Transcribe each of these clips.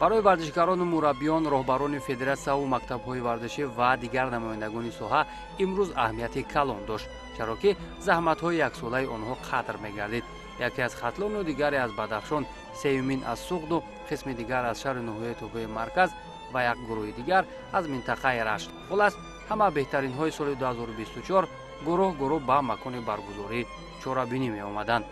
Барои варзишгарону мураббиён, роҳбарони федератсияву мактабҳои варзишӣ ва дигар намояндагони соҳа имрӯз аҳамияти калон дошт, чаро ки заҳматҳои яксолаи онҳо қадр мегардид. Яке аз Хатлону дигаре аз Бадахшон, сеюмин аз Суғду, қисми дигар аз шаҳри ноҳияи тобеи марказ ва як гурӯҳи дигар аз минтақаи Рашт. Хулас, ҳама беҳтаринҳои соли 2024 гурӯҳ гурӯҳ ба макони баргузорӣ чорабинӣ меомаданд.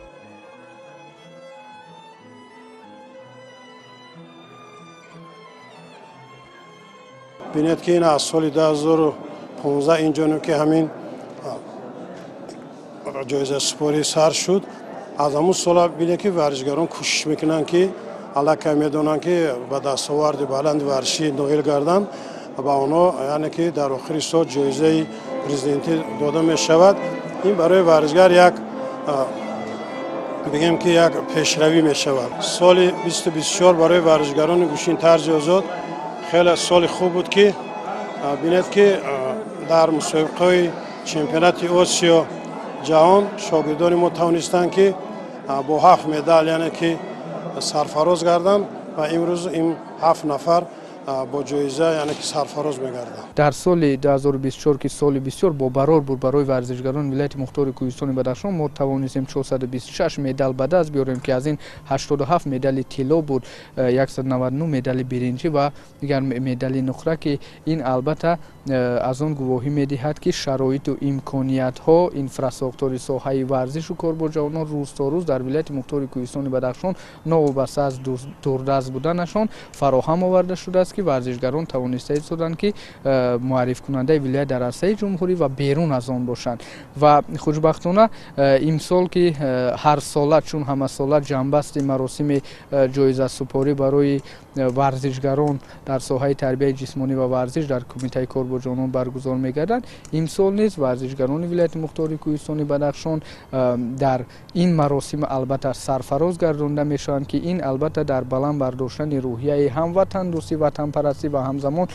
Бинед, ки ин аз соли 2015 инҷониб, ки ҳамин ҷоизасупорӣ сар шуд, аз ҳамун сола бинед, ки варзишгарон кӯшиш мекунанд, ки аллакай медонанд, ки ба дастоварди баланди варзишӣ ноил гарданд ба онҳо, яъне ки дар охири сол ҷоизаи президентӣ дода мешавад. Ин барои варзишгар як, бигем, ки як пешравӣ мешавад. Соли 2024 барои варзишгарони гӯштини тарзи озод хеле соли хуб буд, ки бинед, ки дар мусобиқаҳои чемпионати Осиё, ҷаҳон шогирдони мо тавонистанд, ки бо ҳафт медал, яъне ки сарфароз гарданд ва имрӯз ин ҳафт нафар бо ҷоиза, яъне ки сарфароз мегарданд. Дар соли 2024, ки соли бисёр бобарор буд барои варзишгарони вилояти мухтори Кӯҳистони Бадахшон, мо тавонистем 426 медал ба даст биёрем, ки аз ин 87 медали тилло буд, 199 медали биринҷӣ ва дигар медали нуқра, ки ин албатта аз он гувоҳӣ медиҳад, ки шароиту имкониятҳо, инфрасохтори соҳаи варзишу кор бо ҷавонон рӯз то рӯз дар вилояти мухтори Кӯҳистони Бадахшон, новобаста аз дурдаст буданашон, фароҳам оварда шудааст, ки варзишгарон тавониста истоданд, ки муаррифкунандаи вилоят дар арсаи ҷумҳурӣ ва берун аз он бошанд. Ва хушбахтона имсол, ки ҳарсола, чун ҳамасола ҷамъбасти маросими ҷоизасупорӣ барои варзишгарон дар соҳаи тарбияи ҷисмонӣ ва варзиш дар Кумитаи кор бо ҷавонон баргузор мегарданд, имсол низ варзишгарони вилояти мухтори Кӯҳистони Бадахшон дар ин маросим албатта сарфароз гардонда мешаванд, ки ин албатта дар баланд бардоштани рӯҳияи ҳамватандӯстӣ, ватанпарастӣ ва ҳамзамон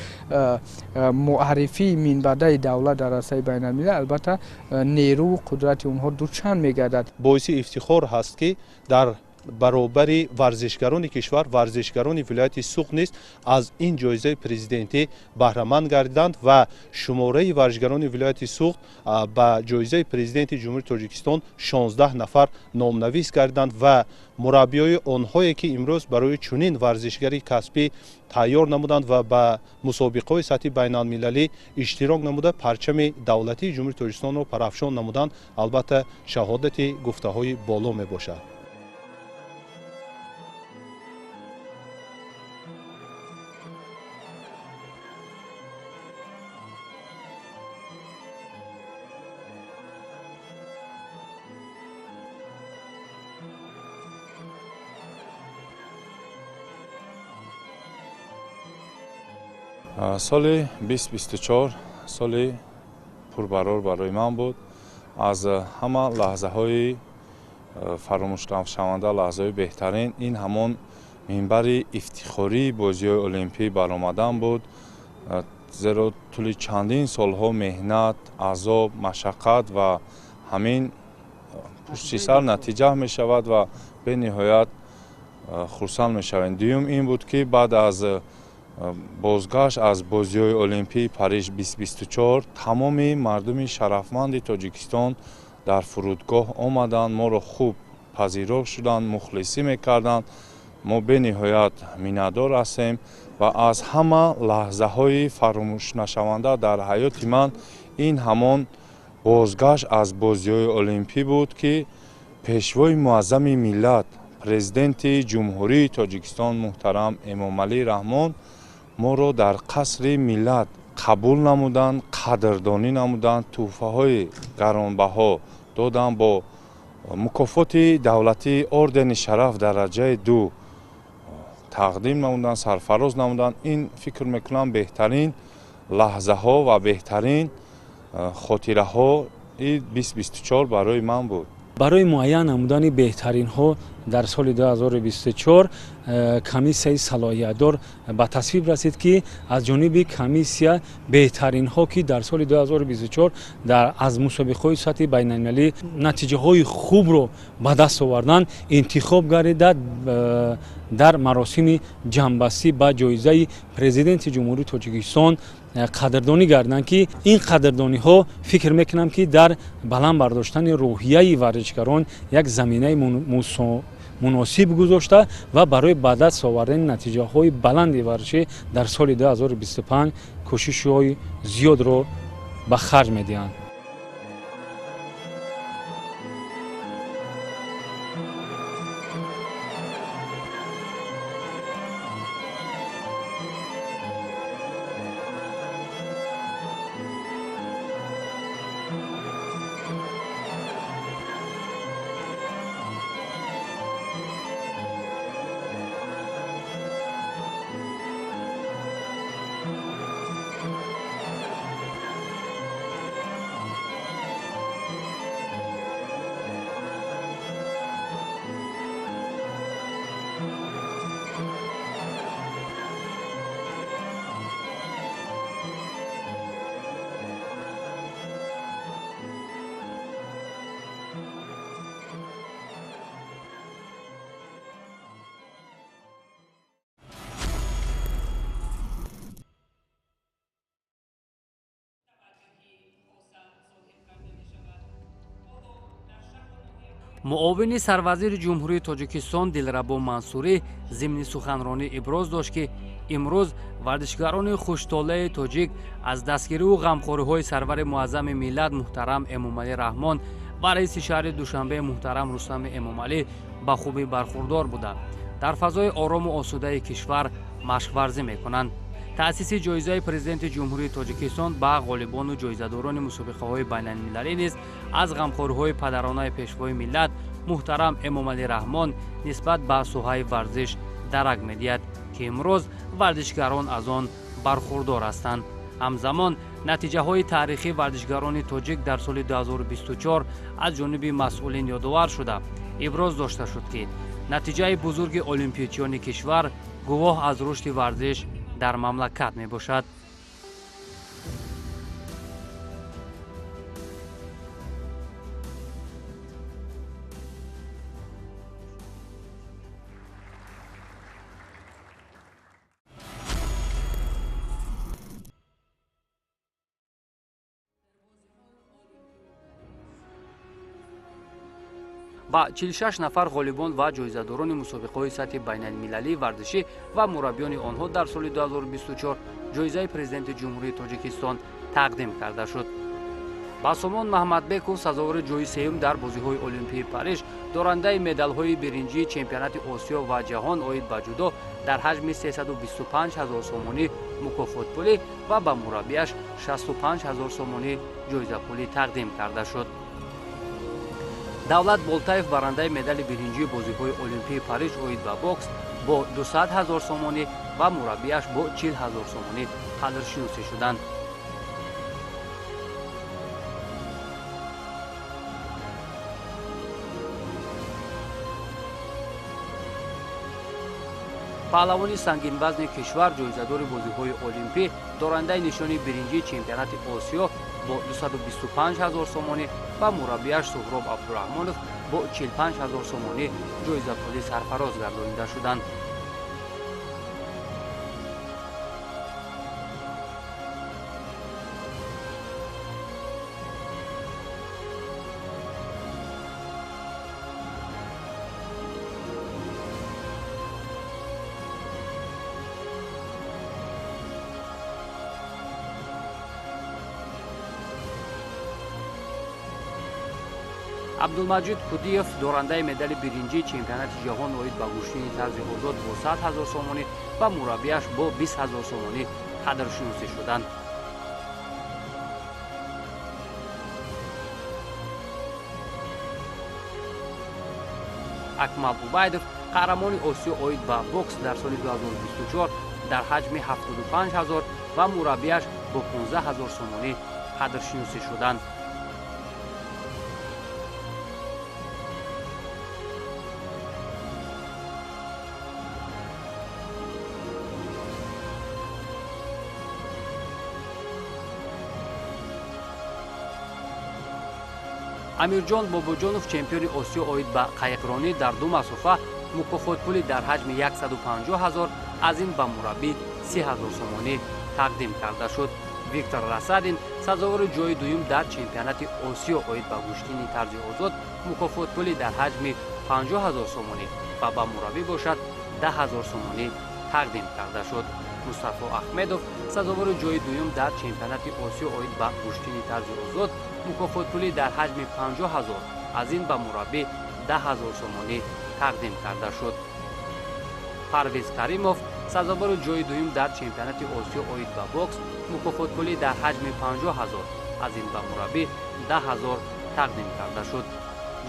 муаррифии минбаъдаи давлат дар арсаи байналмилал албатта нерӯву қудрати онҳо дучанд мегардад. Боиси ифтихор ҳаст, ки дар баробари варзишгарони кишвар варзишгарони вилояти Суғд низ аз ин ҷоизаи президентӣ баҳраманд гардиданд ва шумораи варзишгарони вилояти Суғд ба ҷоизаи президенти Ҷумҳурии Тоҷикистон 16 нафар номнавис гардиданд ва мураббиёи онҳое, ки имрӯз барои чунин варзишгари касбӣ тайёр намуданд ва ба мусобиқаҳои сатҳи байналмилалӣ иштирок намуда, парчами давлатии Ҷумҳурии Тоҷикистонро парафшон намуданд, албатта шаҳодати гуфтаҳои боло мебошад. Соли 2024 соли пурбарор барои ман буд. Аз ҳама лаҳзаҳои фаромӯшнашаванда, лаҳзаҳои беҳтарин ин ҳамон минбари ифтихории бозиҳои олимпӣ баромадан буд, зеро тӯли чандин солҳо меҳнат, азоб, машаққат ва ҳамин пушти сар натиҷа мешавад ва бениҳоят хурсанд мешавем. Дуюм ин буд, ки баъд аз бозгашт аз бозиҳои олимпии Париж 2024 тамоми мардуми шарафманди Тоҷикистон дар фурудгоҳ омаданд, моро хуб пазирофт шуданд, мухлисӣ мекарданд. Мо бениҳоят миннатдор ҳастем. Ва аз ҳама лаҳзаҳои фаромӯшнашаванда дар ҳаёти ман ин ҳамон бозгашт аз бозиҳои олимпӣ буд, ки пешвои муаззами миллат, президенти Ҷумҳурии Тоҷикистон муҳтарам Эмомалӣ Раҳмон моро дар қасри миллат қабул намуданд, қадрдонӣ намуданд, тӯҳфаҳои гаронбаҳо доданд, бо мукофоти давлатии ордени шараф дараҷаи ду тақдим намуданд, сарфароз намуданд. Ин фикр мекунам, беҳтарин лаҳзаҳо ва беҳтарин хотираҳои 2024 барои ман буд. Барои муайян намудани беҳтаринҳо Дар соли 2024 комиссияи салоҳиятдор ба тасвиб расид, ки аз ҷониби комиссия беҳтаринҳо, ки дар соли 2024 аз мусобиқаҳои сатҳи байналмилалӣ натиҷаҳои хубро ба даст оварданд, интихоб гардида дар маросими ҷамъбастӣ ба ҷоизаи Президенти Ҷумҳурии Тоҷикистон қадрдонӣ гарданд, ки ин қадрдониҳо фикр мекунам, ки дар баланд бардоштани рӯҳияи варзишгарон як заминаи муносиб гузошта ва барои ба даст овардани натиҷаҳои баланди варзишӣ дар соли 2025 кӯшишҳои зиёдро ба харҷ медиҳанд. Муовини сарвазири Ҷумҳурии Тоҷикистон Дилрабо Мансурӣ зимни суханронӣ иброз дошт, ки имрӯз варзишгарони хуштолеи тоҷик аз дастгириву ғамхориҳои сарвари муаззами миллат муҳтарам Эмомалӣ Раҳмон ва раиси шаҳри Душанбе муҳтарам Рустами Эмомалӣ ба хубӣ бархурдор буда, дар фазои орому осудаи кишвар машқварзӣ мекунанд. Таъсиси ҷоизаи Президенти Ҷумҳурии Тоҷикистон ба ғолибону ҷоизадорони мусобиқаҳои байналмилалӣ низ аз ғамхориҳои падаронаи пешвои миллат муҳтарам Эмомалӣ Раҳмон нисбат ба соҳаи варзиш дарак медиҳад, ки имрӯз варзишгарон аз он бархурдор ҳастанд. Ҳамзамон натиҷаҳои таърихии варзишгарони тоҷик дар соли 2024 аз ҷониби масъулин ёдовар шуда, иброз дошта шуд, ки натиҷаи бузурги олимпиячиёни кишвар гувоҳ аз рушди варзиш дар мамлакат мебошад. Ба 46 нафар ғолибон ва ҷоизадорони мусобиқаҳои сатҳи байналмилалии варзишӣ ва мураббиёни онҳо дар соли 2024 ҷоизаи Президенти Ҷумҳурии Тоҷикистон тақдим карда шуд. Басомон Маҳмадбеков сазовори ҷои сеюм дар бозиҳои Олимпии Париж, дорандаи медалҳои биринҷии чемпионати Осиё ва ҷаҳон оид ба ҷудо дар ҳаҷми 325 ҳазор сомонӣ мукофотпулӣ ва ба мураббиаш 65 ҳазор сомонӣ ҷоизапулӣ тақдим карда шуд. Давлат Болтаев барандаи медали биринҷии бозиҳои Олимпии Париж оид ба бокс бо 200 ҳазор сомонӣ ва мураббиаш бо 40 ҳазор сомонӣ қадршиносӣ шуданд. Паҳлавони сангинвазни кишвар, ҷоизадори бозиҳои Олимпӣ, дорандаи нишони биринҷии чемпионати Осиё бо 225 ҳазор сомонӣ ва мураббиаш Суҳроб Абдураҳмонов бо 45 ҳазор сомонӣ ҷоизапулӣ сарфароз гардонида шуданд. Абдулмаҷид Кудиев дорандаи медали биринҷии чемпионати ҷаҳон оид ба гӯштини тарзи озод бо 100 ҳазор сомонӣ ва мураббиаш бо 20 ҳазор сомонӣ қадршиносӣ шуданд. Акмал Убайдов қаҳрамони Осиё оид ба бокс дар соли 2024 дар ҳаҷми 75 ҳазор ва мураббиаш бо 15 ҳазор сомонӣ қадршиносӣ шуданд. Амирҷон Бобоҷонов, чемпиони Осиё оид ба қайиқронӣ дар ду масофа, мукофотпулӣ дар ҳаҷми 150 ҳазор, аз ин ба мураббӣ 30 ҳазор сомонӣ тақдим карда шуд. Виктор Расадин, сазовори ҷои дуюм дар чемпионати Осиё оид ба гӯштини тарзи озод, мукофотпулӣ дар ҳаҷми 50 ҳазор сомонӣ ва ба мураббӣ бошад 10 ҳазор сомонӣ тақдим карда шуд. Мустафо Аҳмедов, сазовори ҷои дуюм дар чемпионати Осиё оид ба гӯштини тарзи озод, мукофотпулӣ дар ҳаҷми 50 ҳазор, аз ин ба мураббӣ 10 ҳазор сомонӣ тақдим карда шуд. Парвиз Каримов, сазовори ҷои дуюм дар чемпионати Осиё оид ба бокс, мукофотпулӣ дар ҳаҷми 50 ҳазор, аз ин ба мураббӣ 10 ҳазор тақдим карда шуд.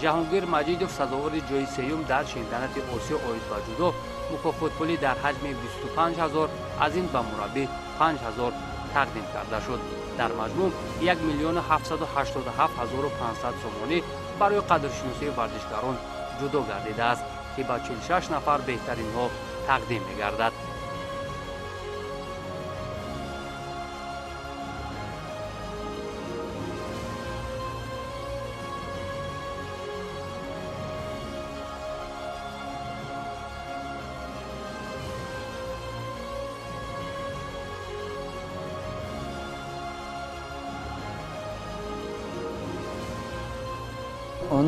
Ҷаҳонгир Маҷидов, сазовори ҷои сеюм дар чемпионати Осиё оид ба ҷудо, мукофотпулӣ дар ҳаҷми 25 ҳазор, аз ин ба мураббӣ 5 ҳазор тақдим карда шуд. Дар маҷмӯъ 1 787 500 сомонӣ барои қадршиносии варзишгарон ҷудо гардидааст, ки ба 46 нафар беҳтаринҳо тақдим мегардад.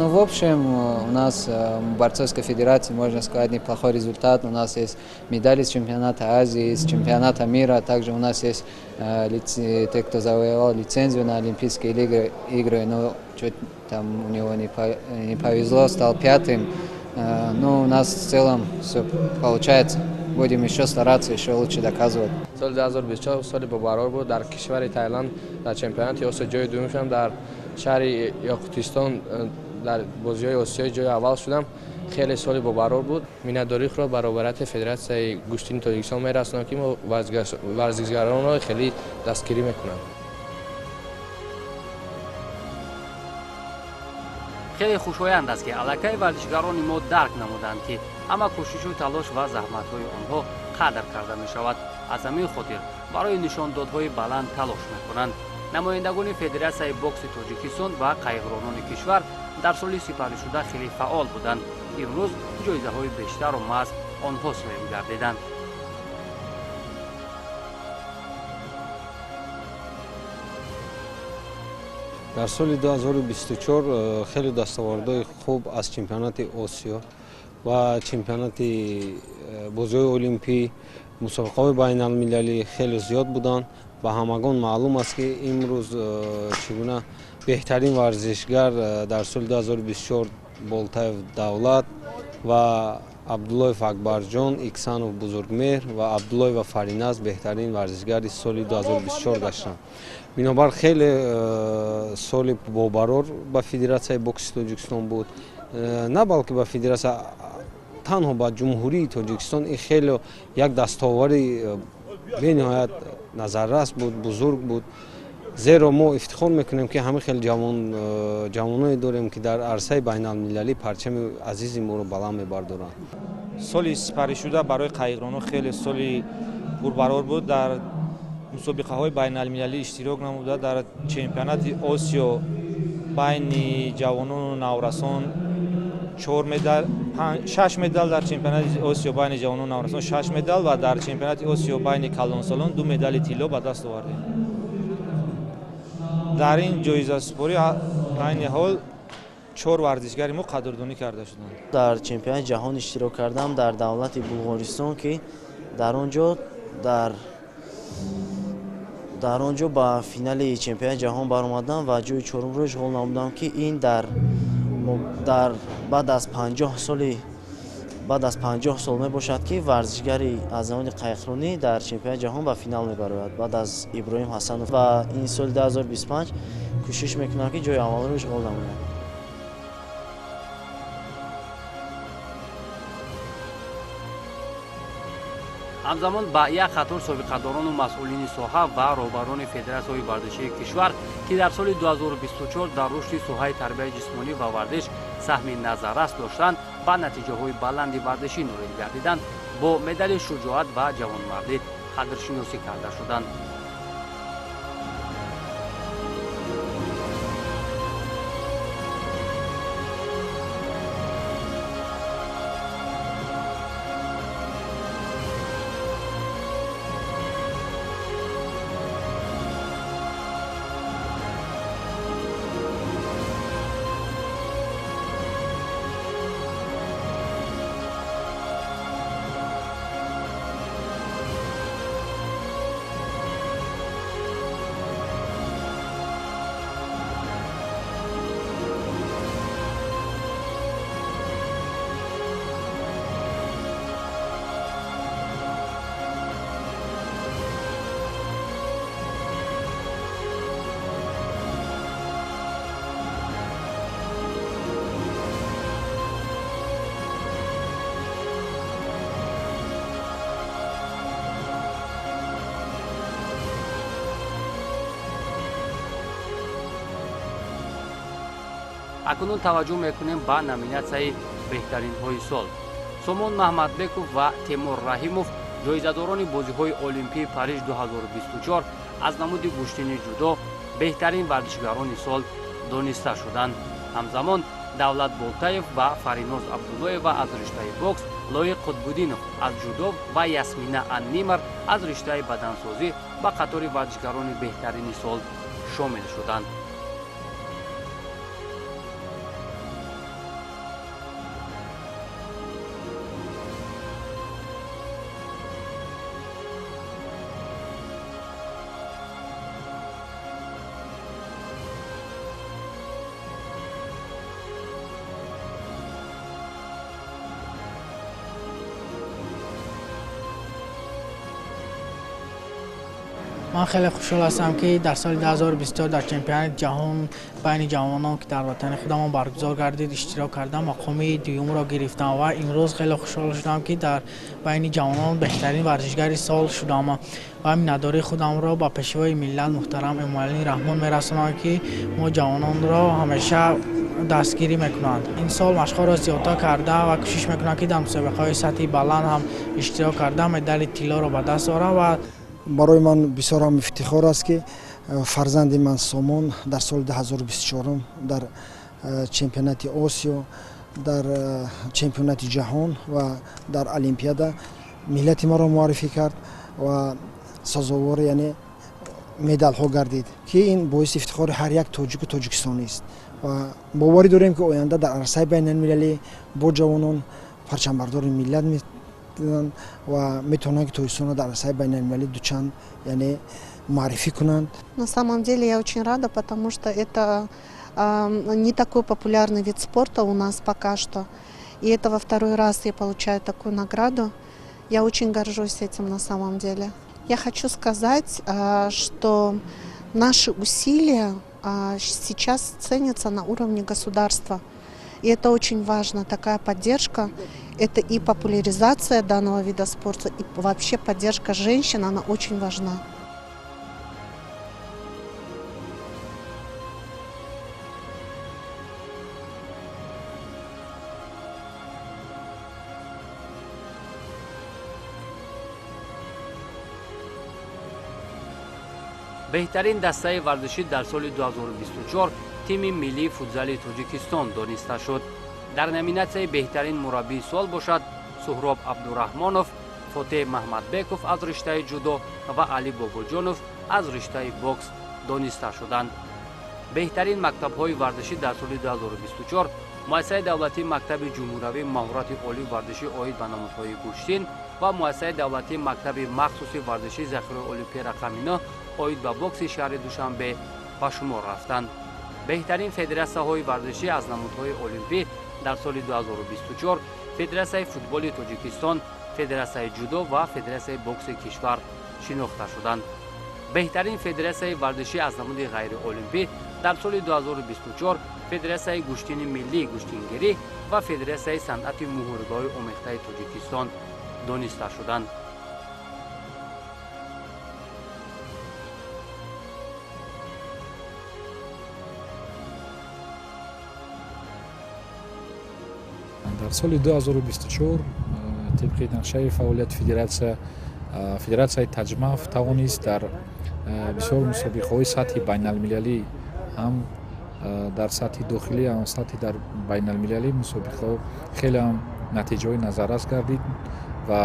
Ну, в общем, у нас в борцовской федерации, можно сказать, неплохой результат. У нас есть медали с чемпионата Азии, с чемпионата мира. Также у нас есть те, кто завоевал лицензию на Олимпийские игры, но чуть там у него не повезло, стал пятым. Ну, у нас в целом все получается. Будем еще стараться, еще лучше доказывать. Соли 2024 соли бобарор буд дар кишвари Таиланд дар чемпионати Осиё ҷои дуюм шудам, дар шаҳри Ёқутистон дар бозиҳои Осиёи ҷои аввал шудам. Хеле соли бобарор буд. Миннатдории худро ба роҳбарияти Федератсияи гӯштини Тоҷикистон мерасонам, ки мо варзишгаронро хеле дастгирӣ мекунанд. Хеле хушоянд аст, ки аллакай варзишгарони мо дарк намуданд, ки ҳама кӯшишу талош ва заҳматҳои онҳо қадр карда мешавад. Аз ҳамин хотир барои нишондодҳои баланд талош мекунанд. Намояндагони Федератсияи бокси Тоҷикистон ва қайиқронони кишвар дар соли сипаришуда хеле фаъол буданд. Имрӯз ҷоизаҳои бештарро маҳз онҳо соҳиб гардиданд. Дар соли 2024 хеле дастовардҳои хуб аз чемпионати Осиё ва чемпионати бозиҳои олимпӣ, мусобиқаҳои байналмилалӣ хеле зиёд буданд. Ба ҳамагон маълум аст, ки имрӯз чӣ гуна беҳтарин варзишгар дар соли 2024 Болтаев Давлат ва Абдуллоев Акбарҷон, Иксанов Бузургмеҳр ва Абдуллоева Фариназ беҳтарин варзишгари соли 2024 гаштанд. Бинобар хеле соли бобарор ба Федератсияи бокси Тоҷикистон буд, на балки ба федератсия, танҳо ба Ҷумҳурии Тоҷикистон ин хеле як дастовари бениҳоят назаррас буд, бузург буд. Зеро мо ифтихор мекунем, ки ҳама хеле ҷавоное дорем, ки дар арсаи байналмилалӣ парчами азизи моро баланд мебардоранд. Соли сипаришуда барои қайиқронон хеле соли пурбарор буд. Дар мусобиқаҳои байналмилалӣ иштирок намуда, дар чемпионати Осиё байни ҷавонону наврасон 4 медал, 6 медал, дар чемпионати Осиё байни ҷавонону наврасон 6 медал ва дар чемпионати Осиё байни калонсолон 2 медали тилло ба даст овардем. Дар ин ҷоизасупорӣ айни ҳол 4 варзишгари мо қадрдонӣ карда шуданд. Дар чемпионати ҷаҳон иштирок кардам дар давлати Булғористон, ки дар он ҷо ба финали чемпионати ҷаҳон баромадам ва ҷои чорумро ишғол намудам, ки ин дар баъд аз 50 сол мебошад, ки варзишгари аз замони қайиқронӣ дар чемпионати ҷаҳон ба финал мебарояд баъд аз Иброҳим Ҳасанов. Ва ин соли 2025 кӯшиш мекунам, ки ҷои аввалро ишғол намоям. Ҳамзамон ба як қатор собиқадорону масъулини соҳа ва роҳбарони федератсияҳои варзишии кишвар, ки дар соли 2024 дар рушди соҳаи тарбияи ҷисмонӣ ва варзиш саҳми назаррас доштанд, ба натиҷаҳои баланди варзишӣ ноил гардиданд, бо медали шуҷоат ва ҷавонмардӣ қадршиносӣ карда шуданд. Акнун таваҷҷӯҳ мекунем ба номинатсияи беҳтаринҳои сол. Сомон Маҳмадбеков ва Темур Раҳимов, ҷоизадорони бозиҳои Олимпии Париж 2024, аз намуди гӯштини ҷудо беҳтарин варзишгарони сол дониста шуданд. Ҳамзамон Давлат Болтаев ва Фариноз Абдуллоева аз риштаи бокс, Лоиқ Қутбуддинов аз ҷудо ва Ясмина Аннимар аз риштаи бадансозӣ ба қатори варзишгарони беҳтарини сол шомил шуданд. Ман хеле хушҳол ҳастам, ки дар соли 2024 дар чемпионати ҷаҳон байни ҷавонон, ки дар ватани худамон баргузор гардид, иштирок кардам, мақоми дуюмро гирифтам ва имрӯз хеле хушҳол шудам, ки дар байни ҷавонон беҳтарин варзишгари сол шудам ва миннатдории худамро ба пешвои миллат муҳтарам Эмомалӣ Раҳмон мерасонам, ки мо ҷавононро ҳамеша дастгирӣ мекунанд. Ин сол машқҳоро зиёдтар карда ва кӯшиш мекунам, ки дар мусобиқаҳои сатҳи баланд ҳам иштирок карда, медали тиллоро ба даст орам. Ва барои ман бисёр ҳам ифтихор аст, ки фарзанди ман Сомон дар соли 2024 дар чемпионати Осиё, дар чемпионати ҷаҳон ва дар Олимпиада миллати маро муаррифӣ кард ва сазовор, яъне медалҳо гардид, ки ин боиси ифтихори ҳар як тоҷику тоҷикистонист ва боварӣ дорем, ки оянда дар арсаи байналмилалӣ бо ҷавонон парчамбардори миллат ва метавонанд, ки Тоҷикистонро дар арсаи байналмилалӣ дучанд, яъне муаррифӣ кунанд. На самом деле я очень рада, потому что это не такой популярный вид спорта у нас пока что. И это во второй раз я получаю такую награду. Я очень горжусь этим на самом деле. Я хочу сказать, что наши усилия сейчас ценятся на уровне государства. И это очень важно, такая поддержка. Это и популяризация данного вида спорта, и вообще поддержка женщин, она очень важна. Беҳтарин дастаи варзишӣ дар соли 2024 тими миллии футзали Тоҷикистон дониста шуд. Дар номинатсияи беҳтарин мураббии сол бошад, Суҳроб Абдураҳмонов, Фотеҳ Маҳмадбеков аз риштаи ҷудо ва Али Бобоҷонов аз риштаи бокс дониста шуданд. Беҳтарин мактабҳои варзишӣ дар соли 2024 муассисаи давлатии мактаби ҷумҳуравии маҳорати олии варзишӣ оид ба намудҳои гӯштин ва муассисаи давлатии мактаби махсуси варзишӣ захираи олимпия рақами 9 оид ба бокси шаҳри Душанбе ба шумор рафтанд. Беҳтарин федератсияҳои варзишӣ аз намудҳои олимпӣ дар соли 2024 Федератсияи футболи Тоҷикистон, Федератсияи ҷудо ва Федератсияи бокси кишвар шинохта шуданд. Беҳтарин федератсияи варзишӣ аз намуди ғайриолимпӣ дар соли 2024 Федератсияи гӯштини миллии гӯштингирӣ ва Федератсияи санъати муҳорибаҳои омехтаи Тоҷикистон дониста шуданд. Дар соли 2024 тибқи нақшаи фаъолияти федератсия, федератсияи Таҷмаф тавонист дар бисёр мусобиқаҳои сатҳи байналмилалӣ, ҳам дар сатҳи дохилӣ, ҳам сатҳи дар байналмилалӣ мусобиқаҳо хеле ҳам натиҷаҳои назаррас гардид ва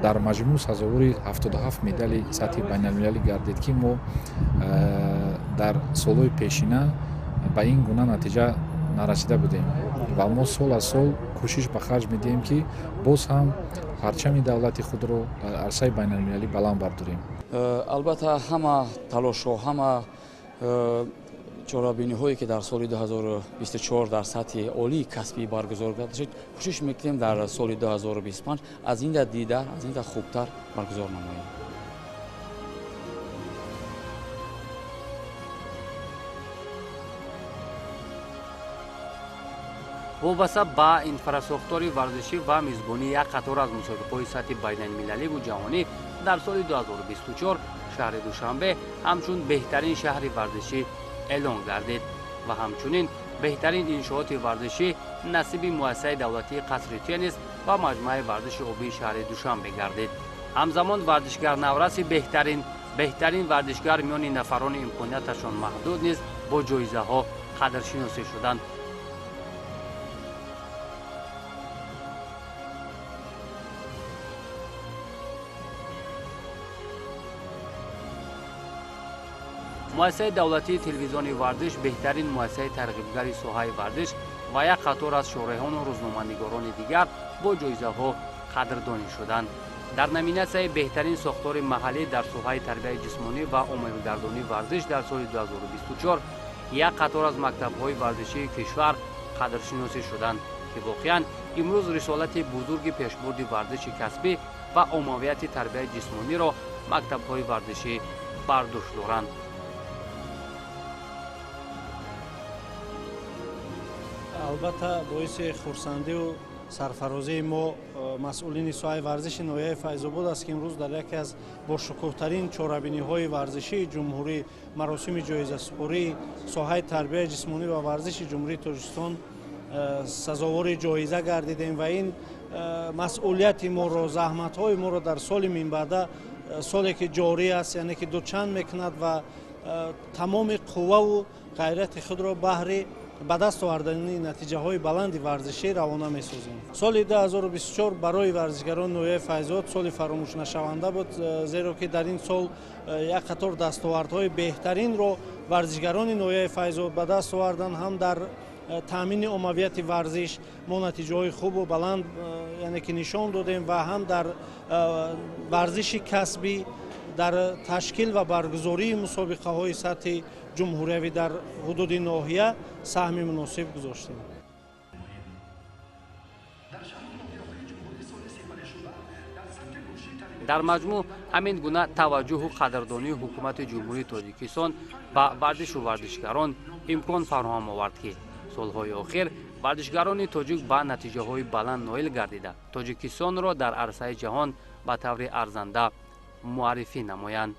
дар маҷмӯъ сазовори 77 медали сатҳи байналмилалӣ гардид, ки мо дар солҳои пешина ба ин гуна натиҷа нарасида будем ва мо сол аз сол кӯшиш ба харҷ медиҳем, ки боз ҳам парчами давлати худро дар арсаи байналмилалӣ баланд бардорем. Албатта, ҳама талошҳо, ҳама чорабиниҳое, ки дар соли 2024 дар сатҳи олии касбӣ баргузор гардид, кӯшиш мекунем дар соли 2025 аз ин дида, аз ин хубтар баргузор намоем. Вобаста ба инфрасохтори варзишӣ ва мизбонии як қатор аз мусобиқаҳои сатҳи байналмилаливу ҷаҳонӣ дар соли 2024 шаҳри Душанбе ҳамчун беҳтарин шаҳри варзишӣ эълон гардид ва ҳамчунин Беҳтарин иншооти варзишӣ насиби муассисаи давлатии қасри теннис ва маҷмӯаи варзиши обии шаҳри Душанбе гардид. Ҳамзамон варзишгар навраси беҳтарин, беҳтарин варзишгар миёни нафарони имконияташон маҳдуд низ бо ҷоизаҳо қадршиносӣ шуданд. Муассисаи давлатии телевизиони варзиш беҳтарин муассисаи тарғибгари соҳаи варзиш ва як қатор аз шореҳону рӯзноманигорони дигар бо ҷоизаҳо қадрдонӣ шуданд. Дар номинатсияи беҳтарин сохтори маҳаллӣ дар соҳаи тарбияи ҷисмонӣ ва оммавигардонии варзиш дар соли 2024 як қатор аз мактабҳои варзишии кишвар қадршиносӣ шуданд, ки воқеан имрӯз рисолати бузурги пешбурди варзиши касбӣ ва оммавияти тарбияи ҷисмониро мактабҳои варзишӣ бар дӯш доранд. Албатта, боиси хурсандиву сарфарозии мо, масъулини соҳаи варзиши ноҳияи Файзобод аст, ки имрӯз дар яке аз бошукӯҳтарин чорабиниҳои варзишии ҷумҳурӣ, маросими ҷоизасупории соҳаи тарбияи ҷисмонӣ ва варзиши Ҷумҳурии Тоҷикистон сазовори ҷоиза гардидем ва ин масъулияти моро, заҳматҳои моро дар соли минбаъда, соле ки ҷорӣ аст, яъне ки дучанд мекунад ва тамоми қувваву ғайрати худро баҳри ба даст овардани натиҷаҳои баланди варзишӣ равона месозем. Соли 2024 барои варзишгарони ноҳияи Файзобод соли фаромӯшнашаванда буд, зеро ки дар ин сол як қатор дастовардҳои беҳтаринро варзишгарони ноҳияи Файзобод ба даст оварданд. Ҳам дар таъмини оммавияти варзиш мо натиҷаҳои хубу баланд, яъне ки нишон додем, ва ҳам дар варзиши касбӣ, дар ташкил ва баргузории мусобиқаҳои сатҳи ҷумҳуриявӣ дар ҳудуди ноҳия саҳми муносиб гузоштем. Дар маҷмӯъ ҳамин гуна таваҷҷӯҳу қадрдонии ҳукумати Ҷумҳурии Тоҷикистон ба варзишу варзишгарон имкон фароҳам овард, ки солҳои охир варзишгарони тоҷик ба натиҷаҳои баланд ноил гардида, Тоҷикистонро дар арсаи ҷаҳон ба таври арзанда муаррифӣ намоянд.